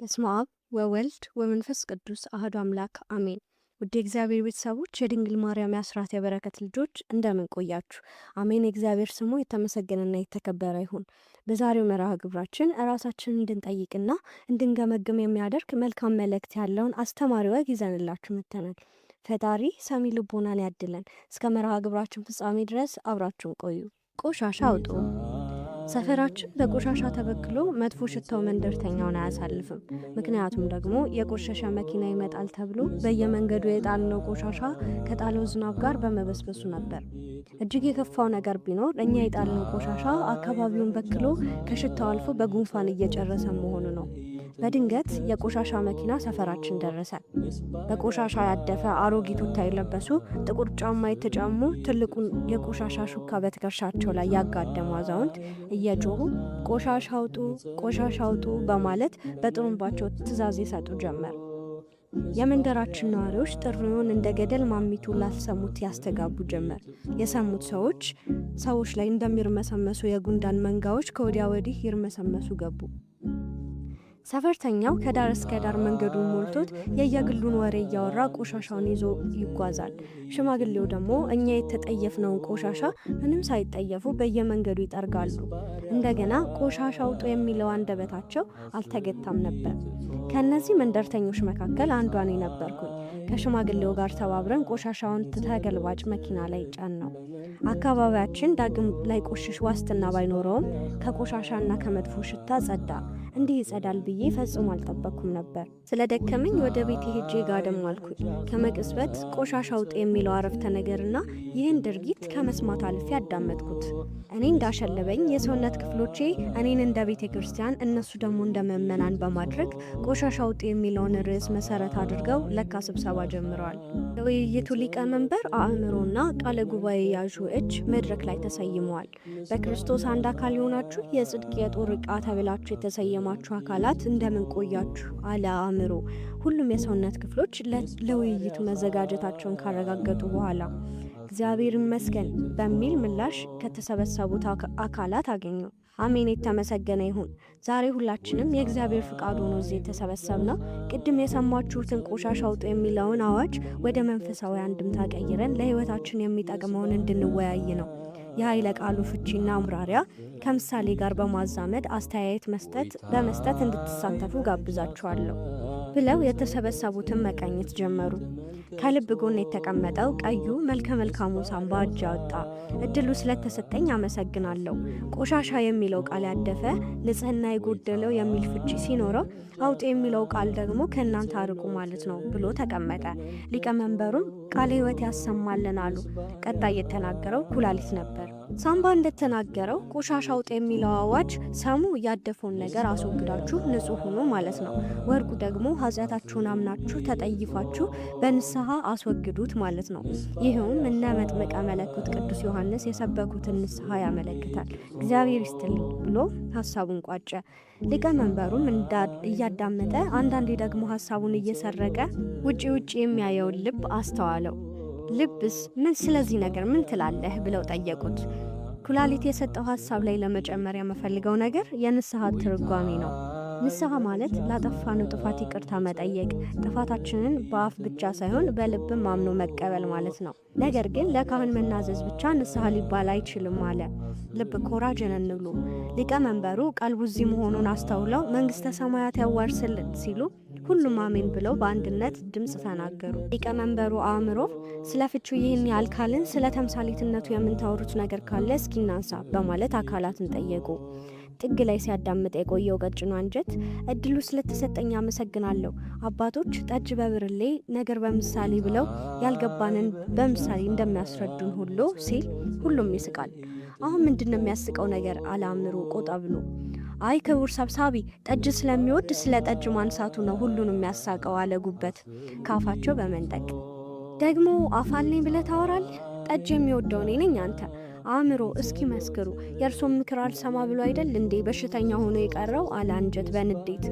በስመ አብ ወወልድ ወመንፈስ ቅዱስ አህዱ አምላክ አሜን። ውድ የእግዚአብሔር ቤተሰቦች፣ የድንግል ማርያም የአስራት የበረከት ልጆች፣ እንደምን ቆያችሁ? አሜን። የእግዚአብሔር ስሙ የተመሰገነና የተከበረ ይሁን። በዛሬው መርሃ ግብራችን እራሳችንን እንድንጠይቅና እንድንገመግም የሚያደርግ መልካም መልእክት ያለውን አስተማሪ ወግ ይዘንላችሁ መጥተናል። ፈጣሪ ሰሚ ልቦናን ያድለን። እስከ መርሃ ግብራችን ፍጻሜ ድረስ አብራችሁን ቆዩ። ቆሻሻ አውጡ። ሰፈራችን በቆሻሻ ተበክሎ መጥፎ ሽታው መንደርተኛውን አያሳልፍም። ምክንያቱም ደግሞ የቆሸሸ መኪና ይመጣል ተብሎ በየመንገዱ የጣልነው ቆሻሻ ከጣለው ዝናብ ጋር በመበስበሱ ነበር። እጅግ የከፋው ነገር ቢኖር እኛ የጣልነው ቆሻሻ አካባቢውን በክሎ ከሽታው አልፎ በጉንፋን እየጨረሰ መሆኑ ነው። በድንገት የቆሻሻ መኪና ሰፈራችን ደረሰ። በቆሻሻ ያደፈ አሮጌ ቱታ የለበሱ፣ ጥቁር ጫማ የተጫሙ፣ ትልቁን የቆሻሻ ሹካ በትከሻቸው ላይ ያጋደሙ አዛውንት እየጮሁ "ቆሻሻ አውጡ፣ ቆሻሻ አውጡ" በማለት በጥሩምባቸው ትዕዛዝ ይሰጡ ጀመር። የመንደራችን ነዋሪዎች ጥሪውን እንደ ገደል ማሚቱ ላልሰሙት ያስተጋቡ ጀመር። የሰሙት ሰዎች ሰዎች ላይ እንደሚርመሰመሱ የጉንዳን መንጋዎች ከወዲያ ወዲህ ይርመሰመሱ ገቡ። ሰፈርተኛው ከዳር እስከ ዳር መንገዱን ሞልቶት የየግሉን ወሬ እያወራ ቆሻሻውን ይዞ ይጓዛል። ሽማግሌው ደግሞ እኛ የተጠየፍነውን ቆሻሻ ምንም ሳይጠየፉ በየመንገዱ ይጠርጋሉ። እንደገና "ቆሻሻ አውጡ" የሚለው አንደበታቸው አልተገታም ነበር። ከእነዚህ መንደርተኞች መካከል አንዷ እኔ ነበርኩኝ። ከሽማግሌው ጋር ተባብረን ቆሻሻውን ተገልባጭ መኪና ላይ ጫንነው። አካባቢያችን ዳግም ላይቆሽሽ ዋስትና ባይኖረውም ከቆሻሻና ከመጥፎ ሽታ ጸዳ። እንዲህ ይጸዳል ብዬ ፈጽሞ አልጠበቅኩም ነበር። ስለ ደከመኝ ወደ ቤት ሄጄ ጋደም አልኩኝ። ከመቅጽበት "ቆሻሻ አውጡ" የሚለው አረፍተ ነገርና ይህን ድርጊት ከመስማት አልፌ አዳመጥኩት። እኔ እንዳሸለበኝ የሰውነት ክፍሎቼ እኔን እንደ ቤተ ክርስቲያን እነሱ ደግሞ እንደ ምእመናን በማድረግ "ቆሻሻ አውጡ" የሚለውን ርዕስ መሰረት አድርገው ለካ ስብሰባ ጀምረዋል። የውይይቱ ሊቀመንበር አእምሮና ቃለ ጉባኤ ያዡ እጅ መድረክ ላይ ተሰይመዋል። "በክርስቶስ አንድ አካል የሆናችሁ፣ የጽድቅ የጦር ዕቃ ተብላችሁ የተሰየማችሁ አካላት እንደምን ቆያችሁ" አለ አእምሮ። ሁሉም የሰውነት ክፍሎች ለውይይቱ መዘጋጀታቸውን ካረጋገጡ በኋላ "እግዚአብሔር ይመስገን" በሚል ምላሽ ከተሰበሰቡት አካላት አገኙ። "አሜን፣ የተመሰገነ ይሁን። ዛሬ ሁላችንም የእግዚአብሔር ፍቃድ ሆኖ እዚህ የተሰበሰብነው ቅድም የሰማችሁትን "ቆሻሻ አውጡ" የሚለውን አዋጅ ወደ መንፈሳዊ አንድምታ ቀይረን ለሕይወታችን የሚጠቅመውን እንድንወያይ ነው። የኃይለ ቃሉ ፍቺና ማብራሪያ ከምሳሌ ጋር በማዛመድ አስተያየት በመስጠት እንድትሳተፉ ጋብዛችኋለሁ" ብለው የተሰበሰቡትን መቃኘት ጀመሩ። ከልብ ጎን የተቀመጠው ቀዩ መልከ መልካሙ ሳምባ እጅ አወጣ። "እድሉ ስለተሰጠኝ አመሰግናለሁ። ቆሻሻ የሚለው ቃል ያደፈ፣ ንጽህና የጎደለው የሚል ፍቺ ሲኖረው፣ አውጡ የሚለው ቃል ደግሞ ከእናንተ አርቁ ማለት ነው" ብሎ ተቀመጠ። ሊቀመንበሩም "ቃለ ሕይወት ያሰማልን" አሉ። ቀጣይ የተናገረው ኩላሊት ነበር። ሳምባ እንደተናገረው "ቆሻሻ አውጡ" የሚለው አዋጅ ሰሙ ያደፈውን ነገር አስወግዳችሁ ንጹህ ሁኑ ማለት ነው። ወርቁ ደግሞ ኃጢአታችሁን አምናችሁ ተጠይፋችሁ በንስሐ አስወግዱት ማለት ነው። ይኸውም እነ መጥምቀ መለኮት ቅዱስ ዮሐንስ የሰበኩትን ንስሐ ያመለክታል። እግዚአብሔር ይስጥልኝ" ብሎ ሀሳቡን ቋጨ። ሊቀመንበሩም እያዳመጠ አንዳንዴ ደግሞ ሀሳቡን እየሰረቀ ውጪ ውጪ የሚያየውን ልብ አስተዋለው። "ልብስ ምን ስለዚህ ነገር ምን ትላለህ?" ብለው ጠየቁት። ኩላሊት የሰጠው ሀሳብ ላይ ለመጨመር የምፈልገው ነገር የንስሐ ትርጓሜ ነው። ንስሐ ማለት ላጠፋነው ጥፋት ይቅርታ መጠየቅ፣ ጥፋታችንን በአፍ ብቻ ሳይሆን በልብም አምኖ መቀበል ማለት ነው። ነገር ግን ለካህን መናዘዝ ብቻ ንስሐ ሊባል አይችልም" አለ። ልብ ኮራ ጀነን ብሎ። ሊቀመንበሩ ቀልቡ እዚህ መሆኑን አስተውለው "መንግስተ ሰማያት ያዋርስልን" ሲሉ ሁሉም አሜን ብለው በአንድነት ድምፅ ተናገሩ። ሊቀመንበሩ አእምሮ "ስለ ፍቺው ይህን ያህል ካልን ስለ ተምሳሌትነቱ የምታወሩት ነገር ካለ እስኪ እናንሳ" በማለት አካላትን ጠየቁ። ጥግ ላይ ሲያዳምጥ የቆየው ቀጭኑ አንጀት "እድሉ ስለተሰጠኝ አመሰግናለሁ። አባቶች ጠጅ በብርሌ ነገር በምሳሌ ብለው ያልገባንን በምሳሌ እንደሚያስረዱን ሁሉ" ሲል ሁሉም ይስቃል። "አሁን ምንድን ነው የሚያስቀው ነገር?" አለ አእምሮ ቆጣ ብሎ። "አይ ክቡር ሰብሳቢ፣ ጠጅ ስለሚወድ ስለ ጠጅ ማንሳቱ ነው ሁሉንም የሚያሳቀው" አለ ጉበት ካፋቸው በመንጠቅ። "ደግሞ አፋልኝ ብለህ ታወራለህ? ጠጅ የሚወደው እኔ ነኝ አንተ? አእምሮ እስኪ መስክሩ። የእርሶን ምክር አልሰማ ብሎ አይደል እንዴ በሽተኛ ሆኖ የቀረው?" አለ አንጀት በንዴት።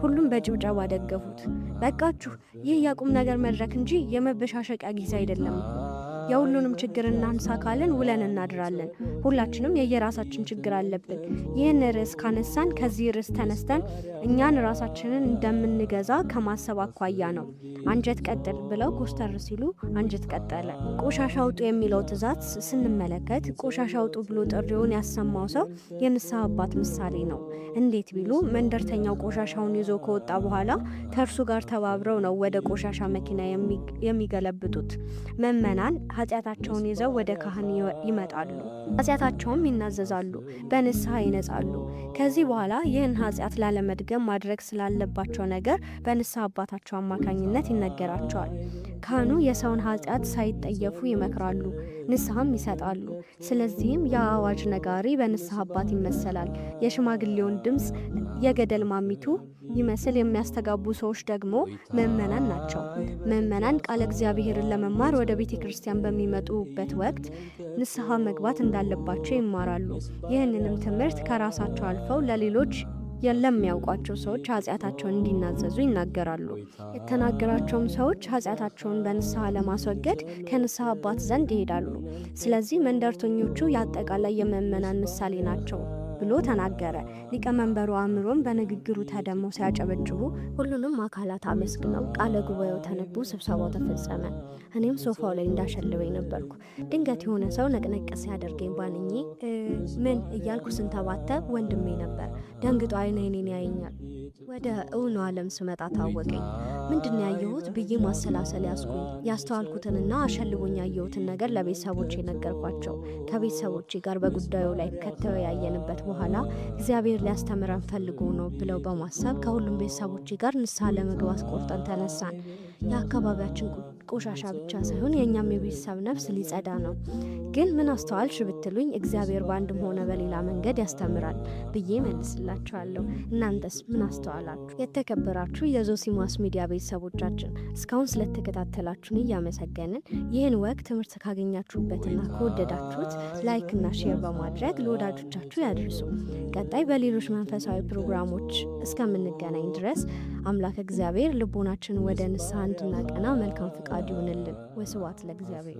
ሁሉም በጭብጨባ ደገፉት። "በቃችሁ! ይህ የቁም ነገር መድረክ እንጂ የመበሻሸቂያ ጊዜ አይደለም እኮ። የሁሉንም ችግር እናንሳ ካልን ውለን እናድራለን። ሁላችንም የየራሳችን ችግር አለብን። ይህን ርዕስ ካነሳን ከዚህ ርዕስ ተነስተን እኛን ራሳችንን እንደምንገዛ ከማሰብ አኳያ ነው። አንጀት ቀጥል ብለው ኮስተር ሲሉ አንጀት ቀጠለ። ቆሻሻ አውጡ የሚለው ትእዛዝ ስንመለከት ቆሻሻ አውጡ ብሎ ጥሪውን ያሰማው ሰው የንስሐ አባት ምሳሌ ነው። እንዴት ቢሉ መንደርተኛው ቆሻሻውን ይዞ ከወጣ በኋላ ከእርሱ ጋር ተባብረው ነው ወደ ቆሻሻ መኪና የሚገለብጡት። ምእመናን ኃጢአታቸውን ይዘው ወደ ካህን ይመጣሉ። ኃጢአታቸውም ይናዘዛሉ፣ በንስሐ ይነጻሉ። ከዚህ በኋላ ይህን ኃጢአት ላለመድገም ማድረግ ስላለባቸው ነገር በንስሐ አባታቸው አማካኝነት ይነገራቸዋል። ካህኑ የሰውን ኃጢአት ሳይጠየፉ ይመክራሉ፣ ንስሐም ይሰጣሉ። ስለዚህም የአዋጅ ነጋሪ በንስሐ አባት ይመሰላል። የሽማግሌውን ድምፅ የገደል ማሚቱ ይመስል የሚያስተጋቡ ሰዎች ደግሞ ምእመናን ናቸው። ምእመናን ቃለ እግዚአብሔርን ለመማር ወደ ቤተ ክርስቲያን በሚመጡበት ወቅት ንስሐ መግባት እንዳለባቸው ይማራሉ። ይህንንም ትምህርት ከራሳቸው አልፈው ለሌሎች ለሚያውቋቸው ሰዎች ኃጢአታቸውን እንዲናዘዙ ይናገራሉ። የተናገራቸውም ሰዎች ኃጢአታቸውን በንስሐ ለማስወገድ ከንስሐ አባት ዘንድ ይሄዳሉ። ስለዚህ መንደርተኞቹ የአጠቃላይ የምእመናን ምሳሌ ናቸው ብሎ ተናገረ። ሊቀመንበሩ አእምሮም በንግግሩ ተደመው ሲያጨበጭቡ ሁሉንም አካላት አመስግነው ቃለ ጉባኤው ተነቦ ስብሰባው ተፈጸመ። እኔም ሶፋው ላይ እንዳሸልበኝ ነበርኩ። ድንገት የሆነ ሰው ነቅነቅ ሲያደርገኝ ባንኜ ምን እያልኩ ስንተባተብ ወንድሜ ነበር። ደንግጦ አይን አይኔን ያየኛል። ወደ እውኑ ዓለም ስመጣ ታወቀኝ። ምንድን ያየሁት ብዬ ማሰላሰል ያዝኩኝ። ያስተዋልኩትንና አሸልቦኝ ያየሁትን ነገር ለቤተሰቦቼ ነገርኳቸው። ከቤተሰቦቼ ጋር በጉዳዩ ላይ ከተወያየንበት በኋላ እግዚአብሔር ሊያስተምረን ፈልጎ ነው ብለው በማሰብ ከሁሉም ቤተሰቦቼ ጋር ንስሐ ለመግባት ቆርጠን ተነሳን። የአካባቢያችን ቆሻሻ ብቻ ሳይሆን የእኛም የቤተሰብ ነፍስ ሊጸዳ ነው። ግን ምን አስተዋልሽ ብትሉኝ እግዚአብሔር በአንድም ሆነ በሌላ መንገድ ያስተምራል ብዬ መልስላችኋለሁ። እናንተስ ምን አስተዋላችሁ? የተከበራችሁ የዞሲማስ ሚዲያ ቤተሰቦቻችን እስካሁን ስለተከታተላችሁን እያመሰገንን ይህን ወግ ትምህርት ካገኛችሁበትና ከወደዳችሁት like ና share በማድረግ ለወዳጆቻችሁ ያድርሱ። ቀጣይ በሌሎች መንፈሳዊ ፕሮግራሞች እስከምንገናኝ ድረስ አምላክ እግዚአብሔር ልቦናችን ወደ ንስሐ እንድናቀና መልካም ፍቃድ ይሁንልን። ወስብሐት ለእግዚአብሔር።